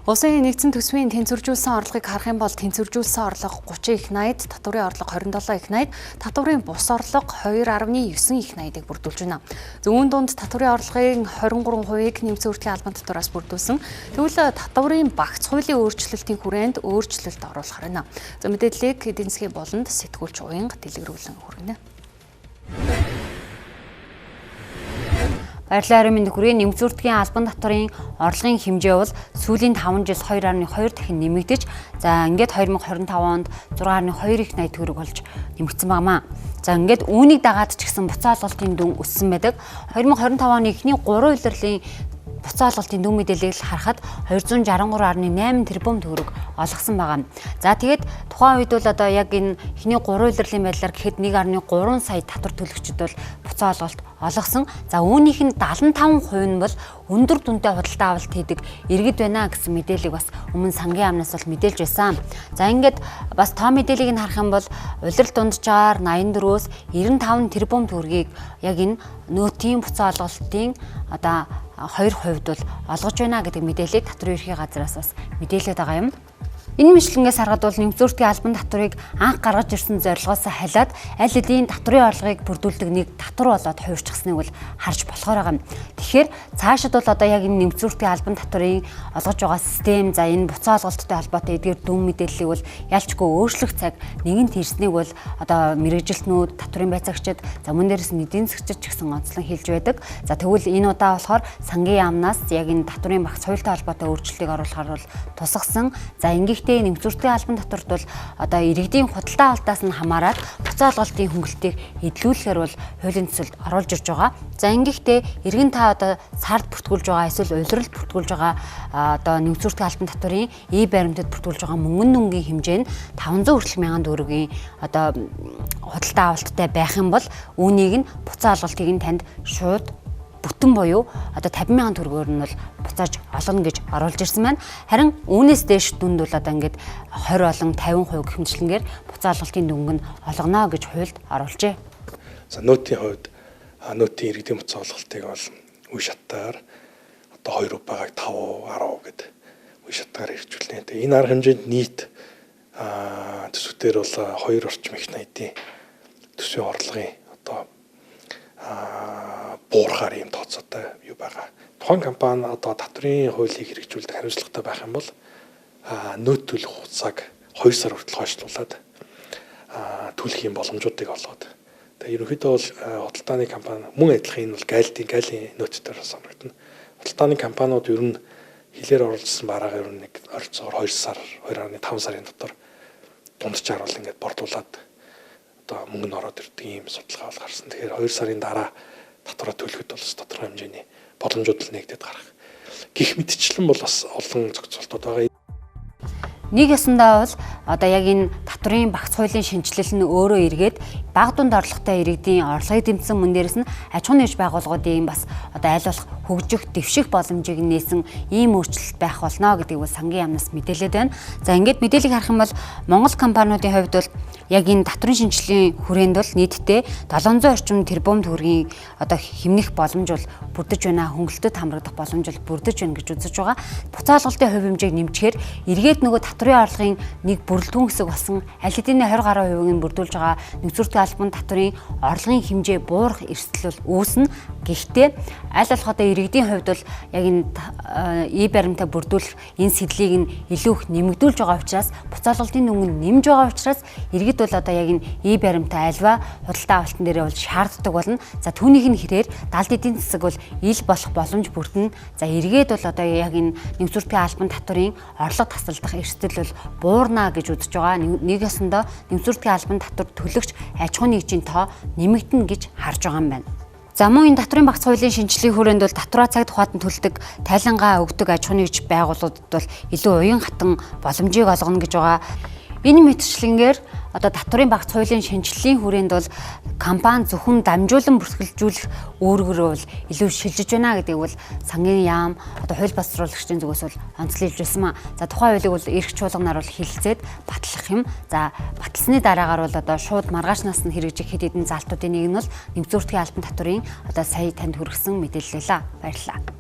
Улсын нэгдсэн төсвийн тэнцвэржүүлсэн орлогыг харах юм бол тэнцвэржүүлсэн орлого 30 их 80, татварын орлого 27 их 80, татварын бус орлого 2.9 их 80-ыг бүрдүүлж байна. Зүүн дунд татварын орлогын 23%-ийг нэмэгдсэн үрдгийн албан татвараас бүрдүүлсэн. Тэгвэл татварын багц хуулийн өөрчлөлтийн хүрээнд өөрчлөлт оруулахар байна. За, мэдээллийг эдийн засгийн буланд сэтгүүлч Уянга дэлгэрүүлэн хүргэнэ. Баярлалаа, орой мэнд хүргэе. Нэмэгдсэн үрдгийн албан татварын орлогын хэмжээ бол сүүлийн 5 жил 2.2 дахин нэмэгдэж, за ингээд 2025 онд 6.2 их 80 төгрөг болж нэмэгдсэн байна. За, ингээд үүнийг дагаад ч гэсэн буцаа олголтын дүн өссөн байдаг. 2025 оны эхний 3 улирлын буцаа олголтын дүн мэдээллийг харахад 263.8 тэрбум төгрөг олгосон байгаа. За, тэгээд тухайн үед бол одоо яг энэ эхний 3 улирлын байдлаар гэхэд 1.3 сая татвар төлөгчд бол буцаа олголт олгосон. За, үүнийх нь 75% нь бол өндөр дүнтэй худалдаа авалт хийдэг иргэд байна гэсэн мэдээллийг бас өмнө сангийн яамнаас бол мэдээлж байсан. За, ингээд бас тоо мэдээллийг нь харах юм бол улирал дунджаар 84-өөс 95 тэрбум төгрөгийг яг энэ нөөтийн буцаа олголтын одоо 2% бол олгож байна гэдэг мэдээллийг татварын ерхий газраас бас мэдээлээд байгаа юм. Энэ мэтлэнгээс харахад бол нэмэгдсэн албан татварыг анх гаргаж ирсэн зорилгоос халиад аль хэдийн татварын орлогыг бүрдүүлдэг нэг татвар болоод хувирчихсныг бол харж болохоор байгаа юм. Тэгэхээр цаашид бол одоо яг энэ нэмэгдсэн албан татварын олгож байгаа систем, за энэ буцаа олголттой холбоотой эдгээр дүн мэдээллийг бол ялчгүй өөрчлөх цаг нэгэнт ирснийг бол одоо мэргэжилтнүүд, татварын байцаагчид, за мөн дээрээс нь эдийн засгчид ч гэсэн онцлон хэлж байдаг. За, тэгвэл энэ удаа болохоор сангийн яамнаас яг энэ татварын багц хуультай холбоотой өөрчлөлтийг оруулахаар бол тусгасан. За, ингэхдээ нэмэгдсэн албан татварт бол одоо иргэдийн худалдаа авалтаас нь хамаарат буцаа олголтын хөнгөлтийг эдлүүлэхээр бол хуулийн төсөлд оруулж ирж байгаа. За, ингэхдээ иргэн та одоо сард бүртгүүлж байгаа эсвэл улиралд бүртгүүлж байгаа одоо нэмэгдсэн албан татварын и баримтад бүртгүүлж байгаа мөнгөн дүнгийн хэмжээ нь 500 хүртэлх мянган төгрөгийн одоо худалдаа авалттай байх юм бол үүнийг нь буцаа олголтыг нь танд шууд бүтэн буюу одоо 50 мянган төгрөгөөр нь бол буцааж олгоно гэж оруулж ирсэн байна. Харин үүнээс дээш дүнд бол одоо ингээд 20 болон 50% гэх мэтчилэнгээр буцаа олголтын дүнг нь олгоно гэж хуульд оруулжээ. За, нөөтийн хувьд нөөтийн иргэдийн буцаа олголтыг бол үе шаттаар одоо 2% байгааг 5, 10 гэд үе шаттаар хэрэгжүүлнэ. Тэгээ энэ арга хэмжээнд нийт төсвүүдээр бол 2 орчим их 80-ийн төсвийн орлогын одоо буурахаар ийм тооцоотой юу байгаа. Тухайн компани одоо татварын хуулийг хэрэгжүүлдэг хариуцлагатай байх юм бол нөөт төлөх хугацааг 2 сар хүртэл хойшлуулад төлөх юм боломжуудыг олгоод. Тэгээ ерөнхийдөө бол худалдааны компани мөн адилхан энэ бол гайлын нөөцдөр бас хамрагдана. Худалдааны компаниуд ер нь хилээр оруулсан бараагаа ер нь нэг ойролцоогоор 2 сар, 2.5 сарын дотор дунджаар бол ингээд борлуулад одоо мөнгө нь ороод ирдэг ийм судалгаа бол гарсан. Тэгэхээр 2 сарын дараа татвараа төлөхөд бол тодорхой хэмжээний боломжууд л нэгдээд гарах. Гэх мэтчлэн бол бас олон зохицуултууд байгаа. Нэг ёсондоо бол одоо яг энэ татварын багц хуулийн шинэчлэл нь өөрөө эргээд бага дунд орлоготой иргэдийн орлогыг дэмжсэн, мөн дээрээс нь аж ахуйн нэгж байгууллагуудын бас одоо аль болох хөгжих, дэвших боломжийг нээсэн ийм өөрчлөлт байх болно гэдгийг бол сангийн яамнаас мэдээлээд байна. За, ингээд мэдээллийг харах юм бол Монгол компаниудын хувьд бол яг энэ татварын шинэчлэлийн хүрээнд бол нийтдээ 700 орчим тэрбум төгрөгийн одоо хэмнэх боломж бол бүрдэж байна. Хөнгөлөлтөд хамрагдах боломж бол бүрдэж байна гэж үзэж байгаа. Буцаа олголтын хувь хэмжээг нэмчихээр эргээд нөгөө татварын орлогын нэг бүрэлдэхүүн хэсэг болсон аль хэдийн 20 гаруй хувийг бүрдүүлж байгаа нэмэгдсэн албан татварын орлогын хэмжээ буурах эрсдэл бол үүснэ. Гэхдээ аль болох одоо иргэдийн хувьд бол яг энэ и баримтаа бүрдүүлэх энэ сэдлийг нь илүү их нэмэгдүүлж байгаа учраас, буцаа олголтын дүнг нь нэмж байгаа учраас иргэд бол одоо яг энэ и баримтаа альва худалдаа авалтан дээрээ бол шаарддаг болно. За, түүнийх нь хэрээр далд эдийн засаг бол ил болох боломж бүрдэнэ. За, эргээд бол одоо яг энэ нэмэгдсэн албан татварын орлого тасалдах эрсдэл бол буурна гэж үзэж байгаа. Нэг ёсондоо нэмэгдсэн албан татвар төлөгч аж ахуйн нэгжийн тоо нэмэгдэнэ гэж харж байгаа юм байна. За, мөн энэ татварын багц хуулийн шинэчлэлийн хүрээнд бол татвараа цаг тухайд нь төлдөг, тайлангаа өгдөг аж ахуйн нэгж байгууллагуудад бол илүү уян хатан боломжийг олгоно гэж байгаа. Энэ мэтчлэнгээр одоо татварын багц хуулийн шинэчлэлийн хүрээнд бол компани зөвхөн дамжуулан бүртгэлжүүлэх үүргэр бол илүү шилжиж байна гэдгийг бол сангийн яам одоо хууль боловсруулагчдын зүгээс бол онцлог байсан маа. За, тухайн хуулийг бол эрх чуулганаар бол хэлэлцээд батлах юм. За, баталсны дараагаар бол одоо шууд маргаашнаас нь хэрэгжих хэд хэдэн залтуудын нэг нь бол нэмэгдсэн албан татварын одоо сая танд хүргэсэн мэдээлэл байлаа. Баярлалаа.